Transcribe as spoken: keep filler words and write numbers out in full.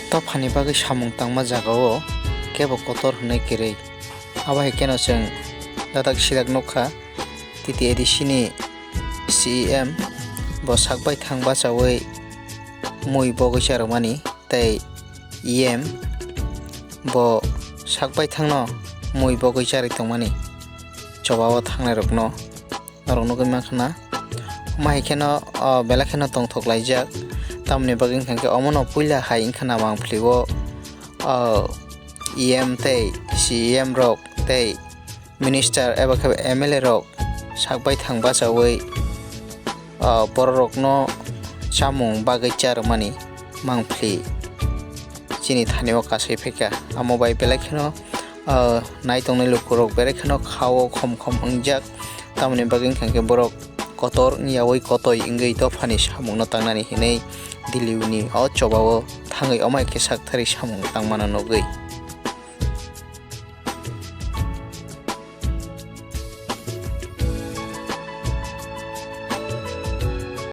Dophani bagwi samung tangma jagao kebo kotor hwnwi kwrwi. Abo hai kheno chwng dadak sidak nukha, T T A D C ni C E M bo sak baithang bachaui mui bogwi charwmani tei E M bo sak baithangno mui bogwi charwi tongmani chobao thangnairokno norok nugwi mankha na. Omo hai kheno, o, belai kheno tongthok laijak. Tamoni bagwi wngkha khe omono puila hai wngkha na mangpili o, o, E M tei C E M rok tei minister eba khe M L A rok sak baithang bachaui, o, bororokno chamung bagwi charwmani mangpili chini thani o kasai phaikha. Amo bai belai kheno, o, nai tongnai lukurok belai kheno kha o khom khom wngjak. Tamoni bagwi wngkha khe borok kotor wngyaui kotoi wngwi dophani samungno tangnani hinwi Delhi ni o chobao thangwi omo hai khe sakthari samung tangmano nugwi.